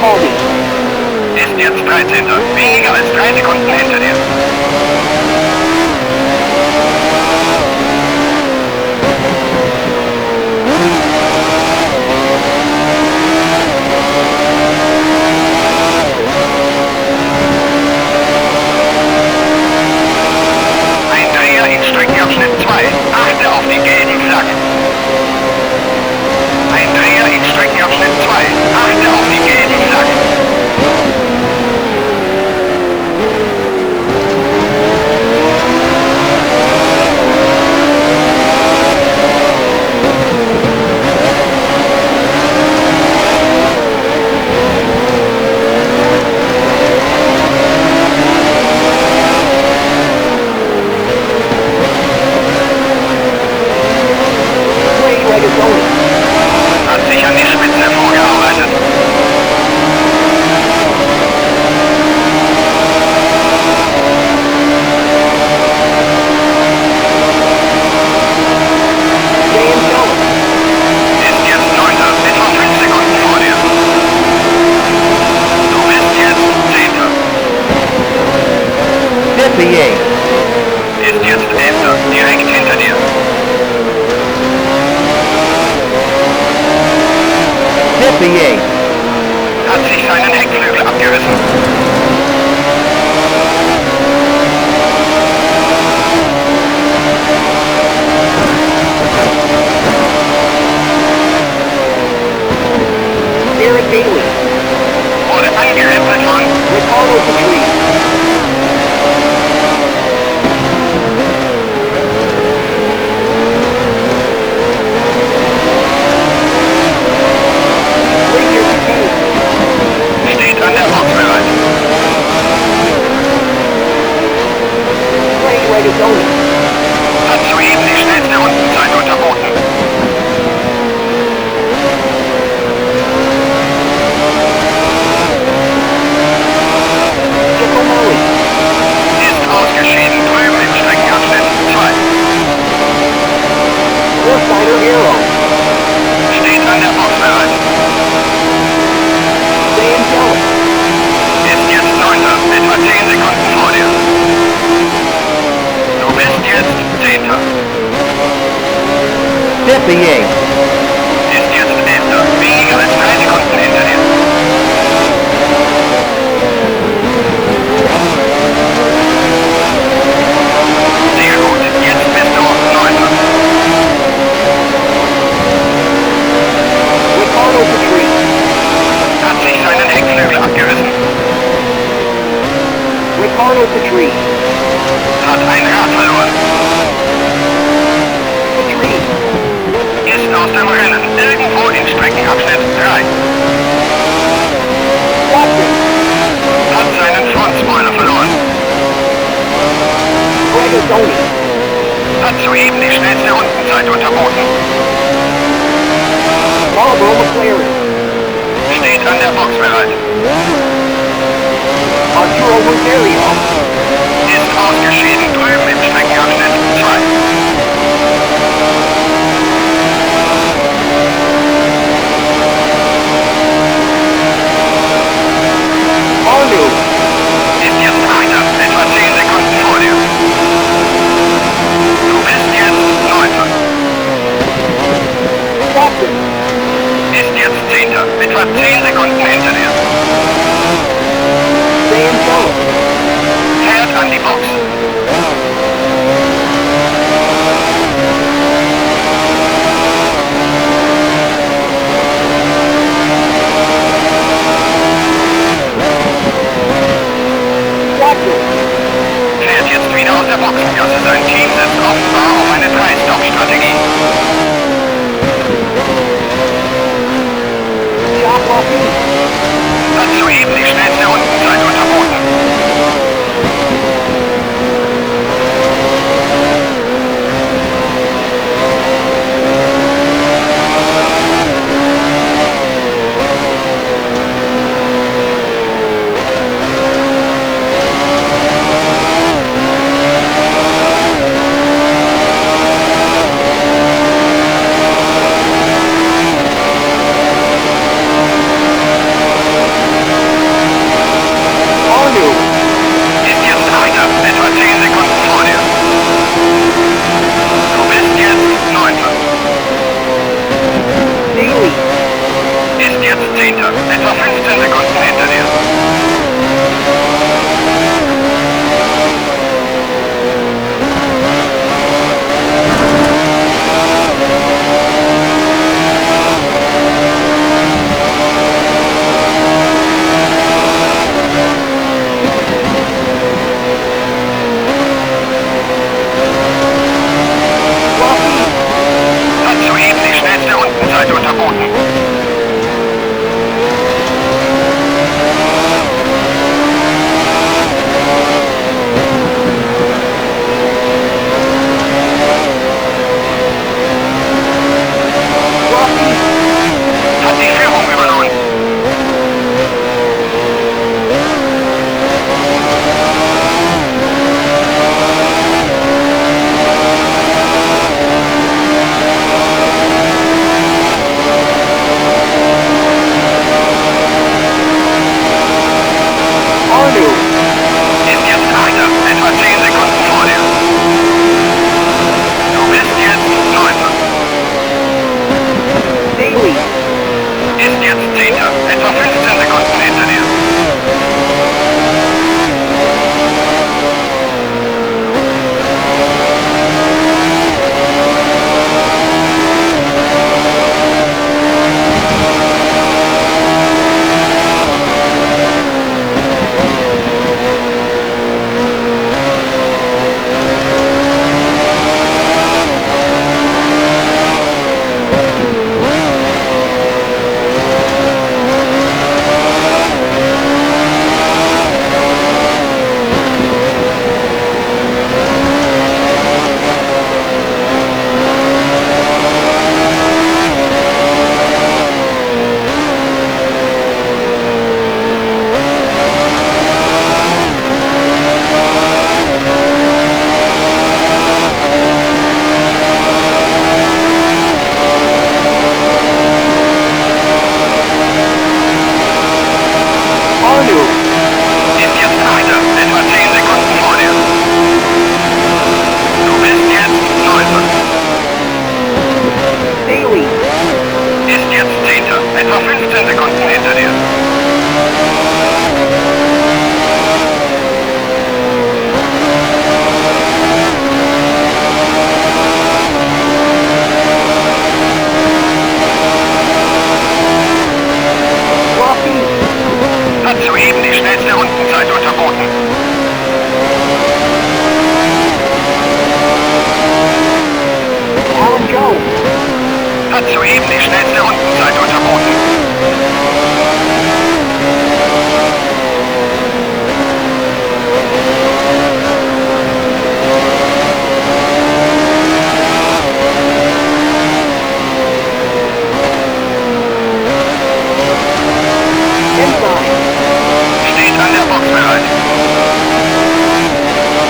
Fittipaldi. Ist jetzt 13. Weniger als 3 Sekunden hinter dir. Ein Dreher in Streckenabschnitt 2. Achte auf die gelben Flaggen. Ein Dreher in Streckenabschnitt 2. Achte auf die gelben Flaggen. Clay Regazzoni. Hat sich an die Spitze vorgearbeitet. Dan Jones. Ist jetzt 9. Etwa 5 Sekunden vor dir. Du bist jetzt 10. 58. Ist jetzt 11. Direkt hinter dir. 58. Hat sich seinen Heckflügel abgerissen. Derek Bailey. Wurde angerempelt von Riccardo Patrese. Xavier Chicane. Steht an der Box bereit. Clay Regazzoni. Hat soeben die schnellste Rundenzeit unterboten. Giacomoli. Ist ausgeschieden drüben im Streckenabschnitt 2. Northsider Aero. Steht an der Box bereit. Dan Jones. Ist jetzt 9. Etwa 10 Sekunden vor dir. Du bist jetzt 10. 58. Ist jetzt 11. Weniger als 3 Sekunden hinter dir. Sehr gut. Jetzt bist du 9. Riccardo Patrese. Hat sich seinen Heckflügel abgerissen. Riccardo Patrese. Hat ein Rad verloren. Patrese. Ist aus dem Rennen. Irgendwo in Streckenabschnitt 3. Watson. Hat seinen Frontspoiler verloren. Regazzoni. Hat soeben die schnellste Rundenzeit unterboten. Marlboro McLaren. Steht an der Box bereit. Arturo Rosario. Ist ausgeschieden drüben im Streckenabschnitt 2. Arnoux. Ist jetzt 8. Etwa 10 Sekunden vor dir. Du bist jetzt 9. Watson. Ist jetzt 10. Etwa 10 Sekunden hinter dir. Dan Jones. Fährt an die Box. Zehnter, etwa 15 Sekunden hinter dir. Raffi. Hat soeben die schnellste Rundenzeit unterboten. Raffi. Hat die Führung übernommen. Arnoux. Ist jetzt Achter, etwa 10 Sekunden vor dir. Du bist jetzt Neunter. Daly. Ist jetzt Zehnter, etwa 15 Sekunden hinter dir. Arnoux. Ist jetzt Achter, etwa 10 Sekunden vor dir. Du bist jetzt Neunter. Daly. Ist jetzt Zehnter, etwa 15 Sekunden hinter dir. Raffi. Hat soeben die schnellste Rundenzeit unterboten. Alan Jones. Hat soeben die schnellste Rundenzeit unterboten. Ensign. Steht an der Box bereit.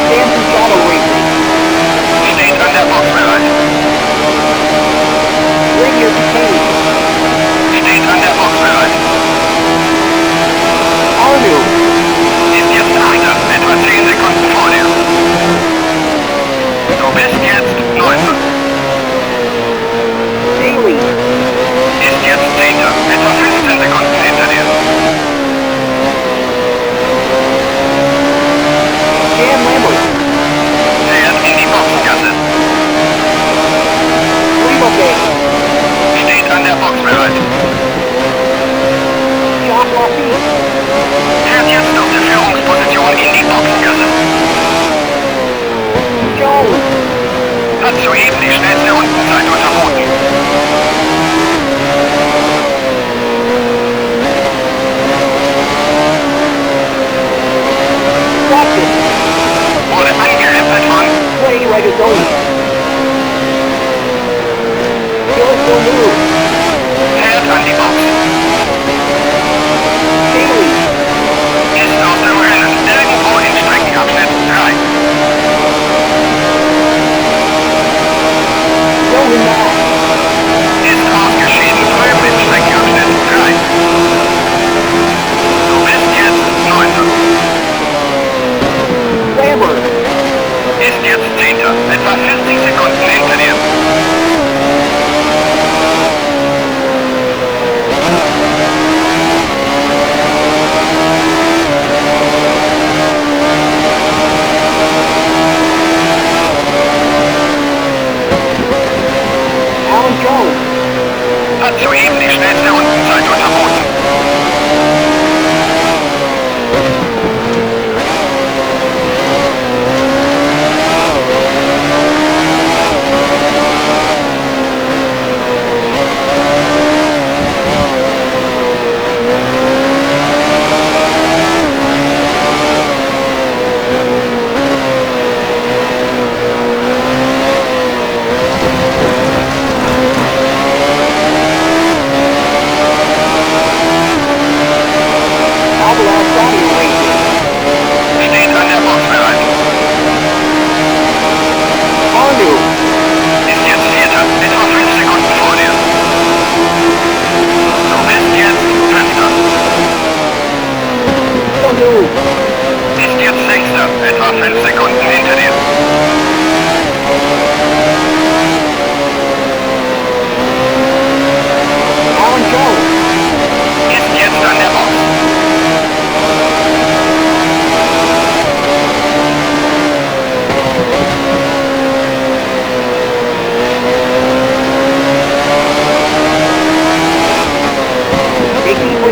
Stanton Shadow Racing. Steht an der Box bereit. Linear Decay. Steht an der Box bereit. Arnoux. Ist jetzt Achter, etwa 10 Sekunden vor dir. Du bist jetzt Neunter. Daly. Ist jetzt Zehnter, etwa 15 Sekunden hinter dir. Jan Lambert. Fährt in die Boxengasse. Rebo Gang. Steht an der Box bereit. Jacques Laffite. Fährt jetzt aus der Führungsposition in die Boxengasse. Jones. Hat soeben die schnellste Rundenzeit unterboten. Watson. Wurde angerempelt von Clay Regazzoni. Phyllis Villeneuve. Fährt an die Box. Daly. Ist aus dem Rennen. Irgendwo in Streckenabschnitt 3. Johan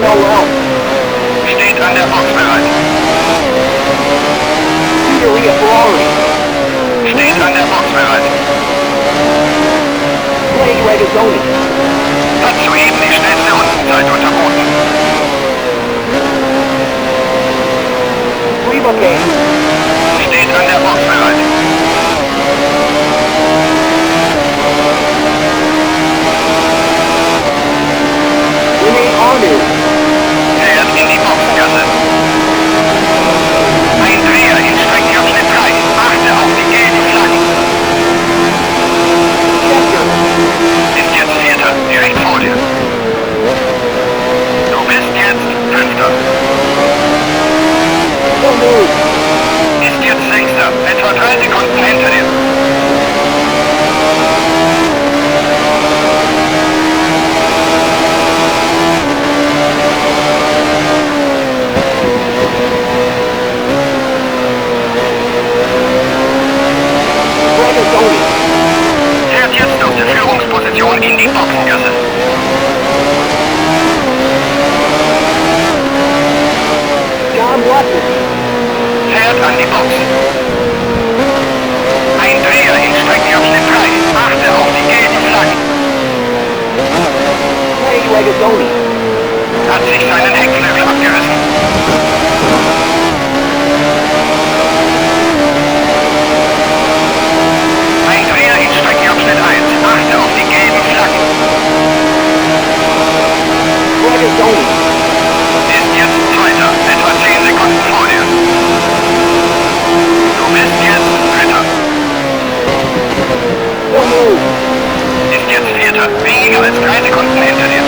Alonso. Steht an der Box bereit. Scuderia Ferrari. Steht an der Box bereit. Clay Regazzoni. Hat soeben die schnellste Rundenzeit unterboten. Rebaque. Steht an der Box bereit. Rene Arnoux. Fährt in die Boxengasse. Ein Dreher in Streckenabschnitt 3. Achte auf die gelben Flaggen. Scheckter. Ist jetzt Vierter, direkt vor dir. Du bist jetzt Fünfter. No move. Ist jetzt Sechster, etwa 3 Sekunden hinter dir. Regazzoni. Fährt jetzt aus der Führungsposition in die Boxengasse. John Watson. Fährt an die Box. Ein Dreher in Streckenabschnitt 3. Achte auf die gelben Flaggen. Clay Regazzoni. Hat sich seinen Heckflügel abgerissen. Ein Dreher in Streckenabschnitt 1. Achte auf die gelben Flaggen. Regazzoni. Ist jetzt Zweiter, etwa 10 Sekunden vor dir. Du bist jetzt Dritter. No move. Ist jetzt Vierter, weniger als 3 Sekunden hinter dir.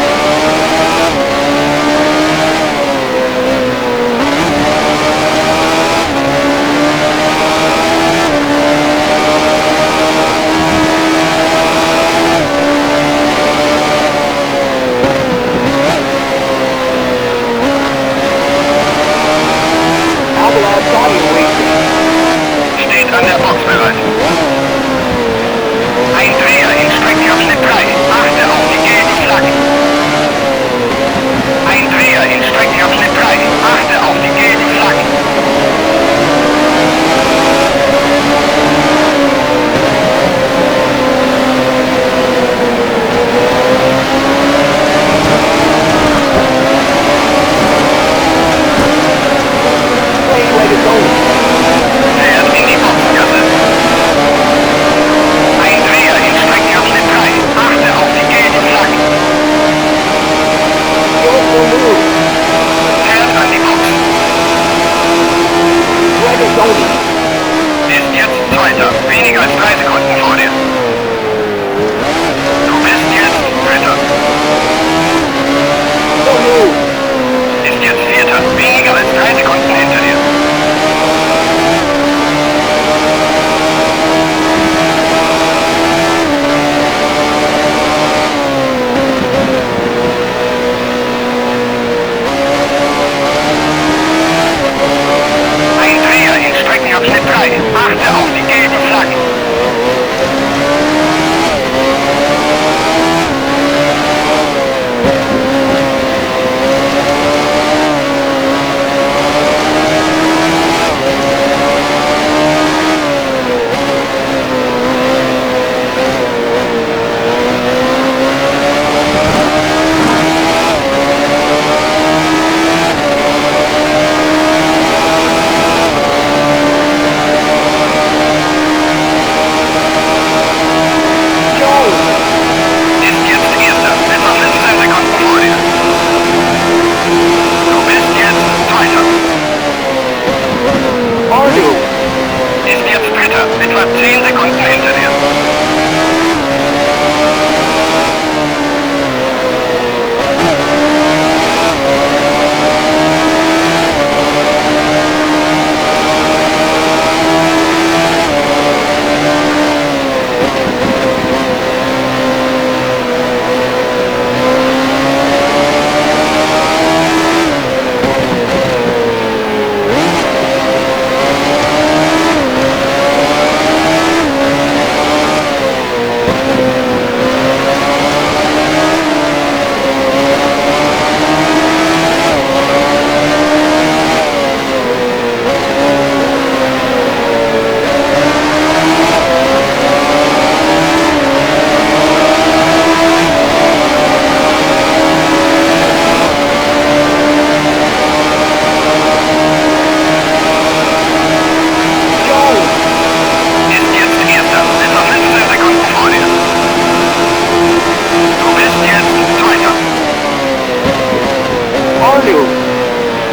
Arnold.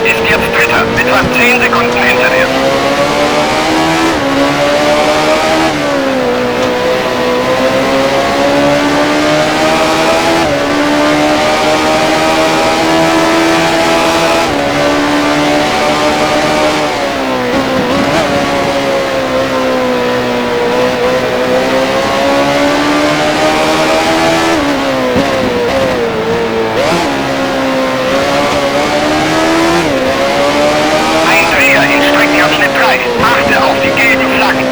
Ist jetzt Dritter, etwa 10 Sekunden hinter dir. Ein Dreher in Streckenabschnitt 3. Achte auf die gelben Flaggen.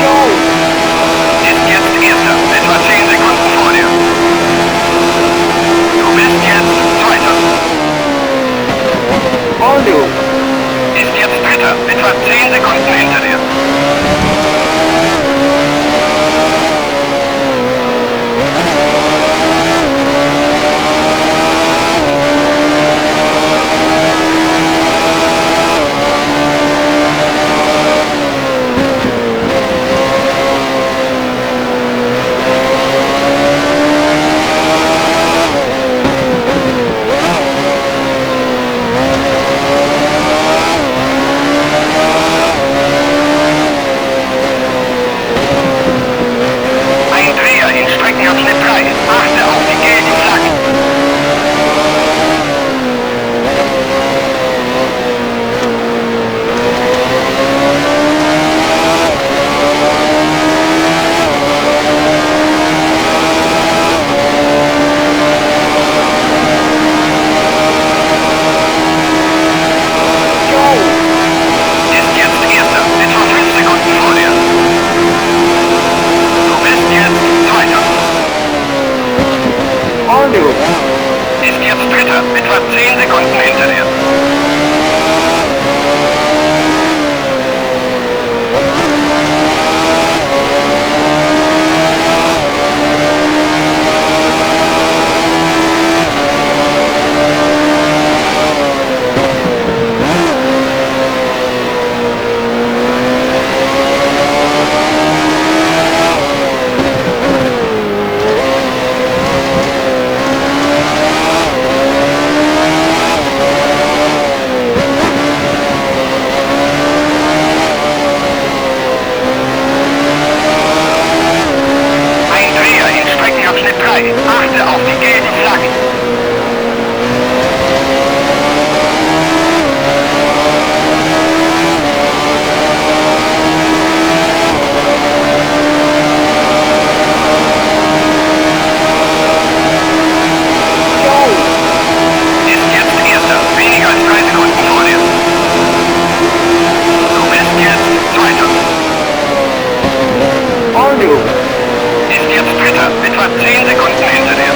Jones. Ist jetzt Erster, etwa 10 Sekunden vor dir. Du bist jetzt Zweiter. Arnold. Ist jetzt Dritter, etwa 10 Sekunden hinter dir. Ein Dreher in Streckenabschnitt 3. Achte auf die gelben Flaggen. Jones. Ist jetzt Erster, etwa 5 Sekunden vor dir. Du bist jetzt Zweiter. Arnold. Ist jetzt Dritter, etwa 10 Sekunden hinter dir. Ein Dreher in Streckenabschnitt 3. Achte auf die gelben Flaggen. Jones. Ist jetzt Erster, weniger als 3 Sekunden vor dir. Du bist jetzt Zweiter. Arnold. Ist jetzt Dritter, etwa 10 Sekunden hinter dir.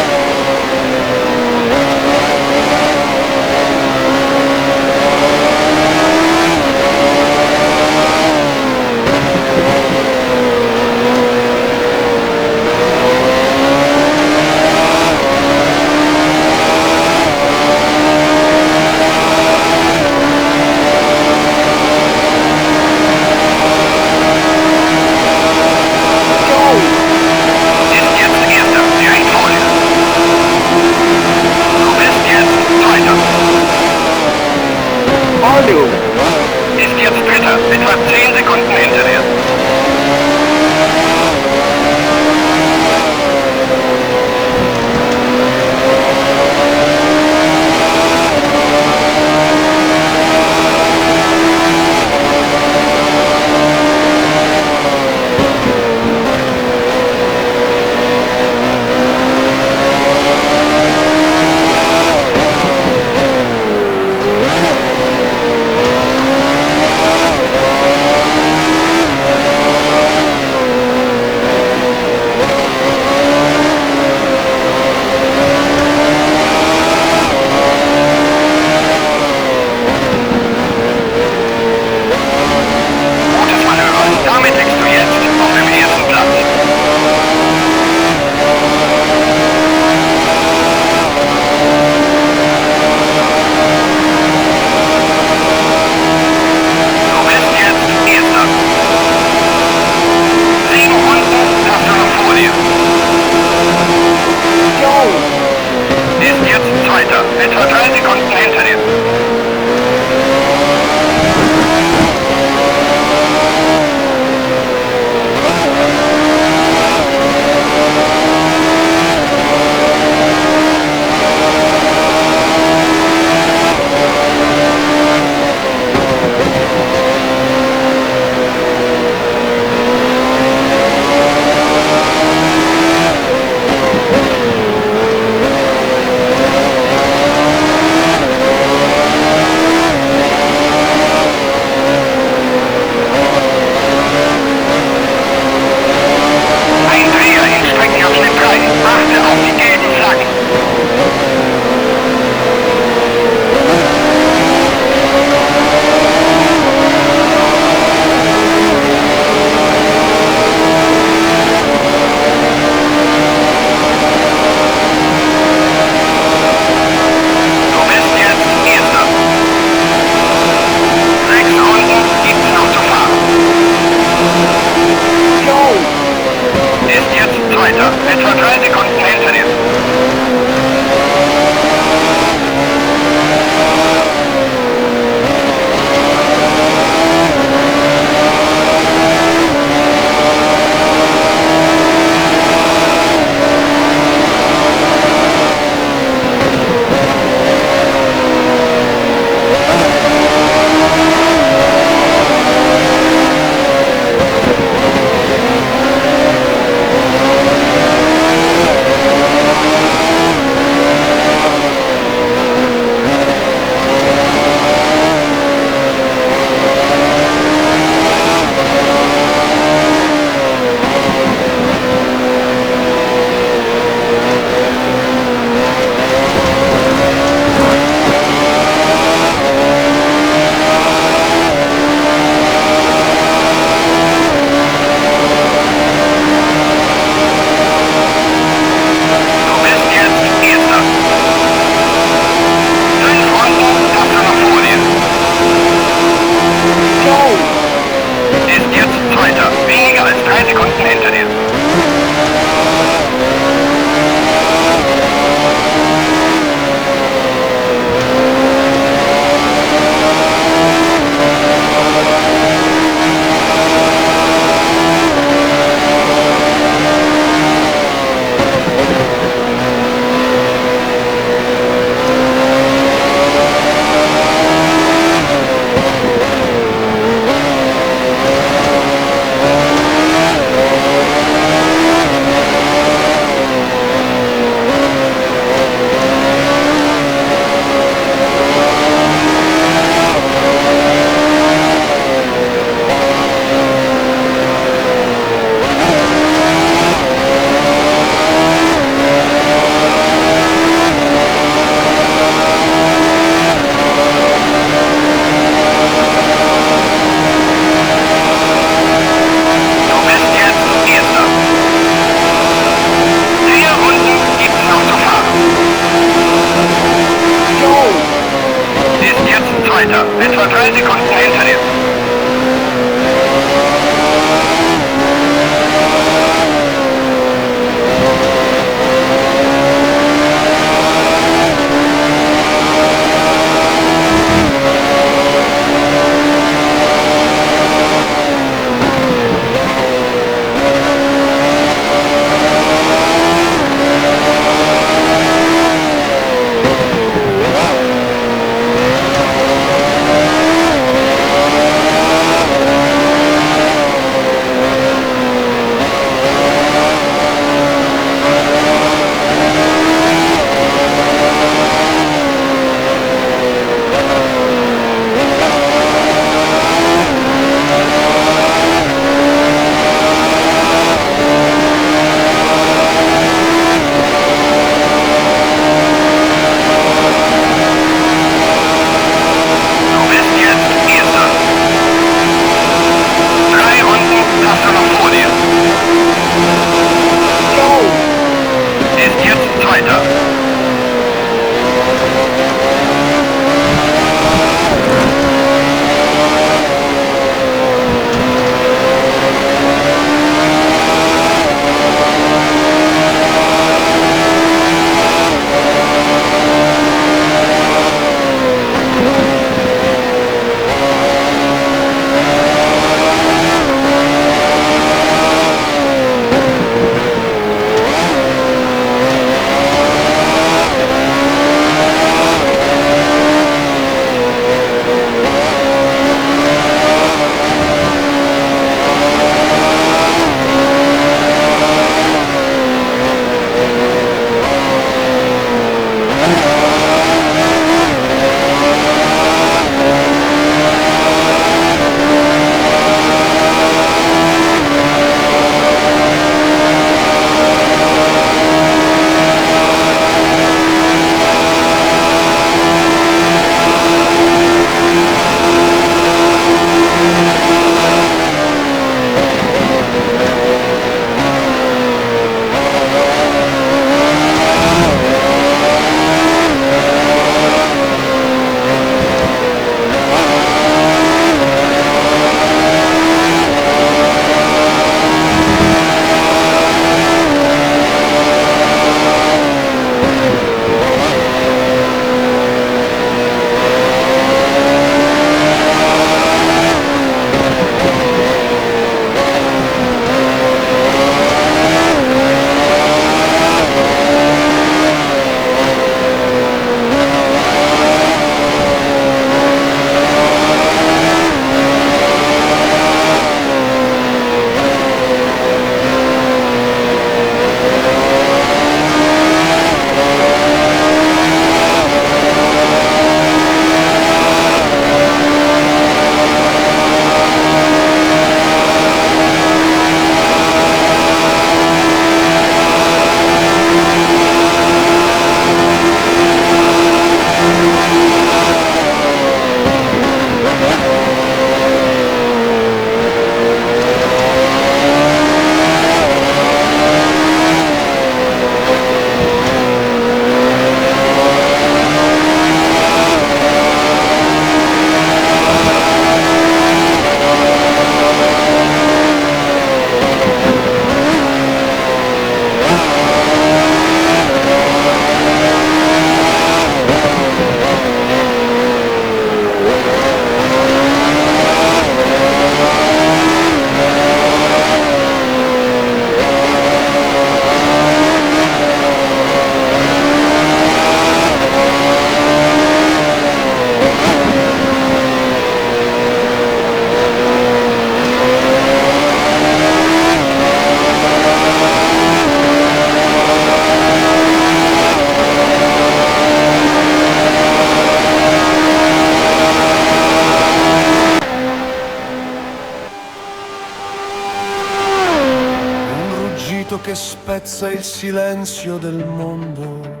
Vento che spezza il silenzio del mondo.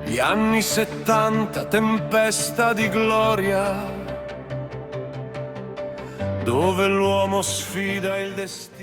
Gli anni 70, tempesta di gloria, dove l'uomo sfida il destino.